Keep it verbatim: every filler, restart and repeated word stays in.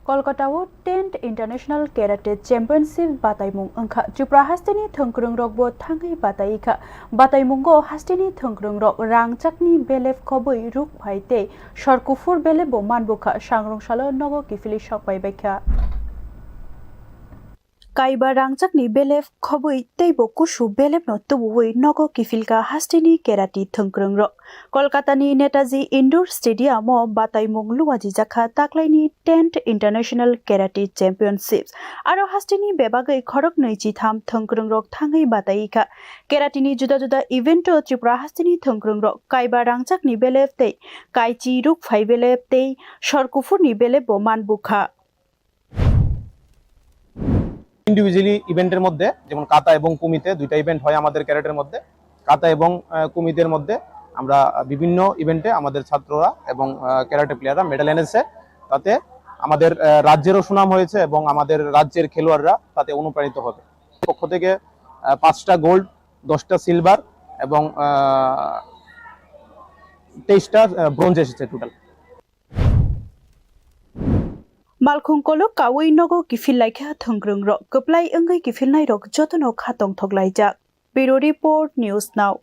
Kolkata o tenth International Karate Championship bataimung wngkha. Tripura hasteni thwngkwrwngrokbo thangwi bataiwi kha. Bataimungo hasteni thwngkwrwngrok rangchakni belep khobwi rukphai tei sor kuphur belepbo manbukha, sangrong salo nogo kiphilwi sokpai baikha. Kaiba rangchakni belep khobwi teibo kusu belepno tubuwi nogo kiphilkha hasteni karate thwngkwrwngrok. Kolkatani Netaji Indoor Stadium o bataimung luajijakha taklaini tenth International Karate Championships. Aro hasteni bebagwi khoroknwi chitham thwngkwrwngrok thangwi bataiwi kha. Karateni juda juda event o Tripura hasteni thwngkwrwngrok kaiba rangchakni belep tei kaichi rukphai belep tei sor kuphurni belepbo manbukha. Individually ইভেন্টের মধ্যে, যেমন কাতা এবং কুমিতে দুইটা ইভেন্ট হয় আমাদের ক্যারেটের মধ্যে। কাতা এবং আহ, কুমিদের মধ্যে আমরা বিভিন্ন ইভেন্টে আমাদের ছাত্ররা এবং আহ, ক্যারেটে প্লেয়াররা মেডেল এনেছে। তাতে আমাদের আহ, রাজ্যেরও সুনাম হয়েছে এবং আমাদের রাজ্যের খেলোয়াড়রা তাতে অনুপ্রাণিত হবে। পক্ষ থেকে আহ, পাঁচটা গোল্ড, দশটা সিলভার এবং আহ, তেইশটা আহ, ব্রোঞ্জ এসেছে total. Malkhung kolok kawi nogo kiphil laikha thwngkwrwngrok, kwplai wngwi kiphilnairok jotono kha tongthok laijak. Bureau Report, News Now.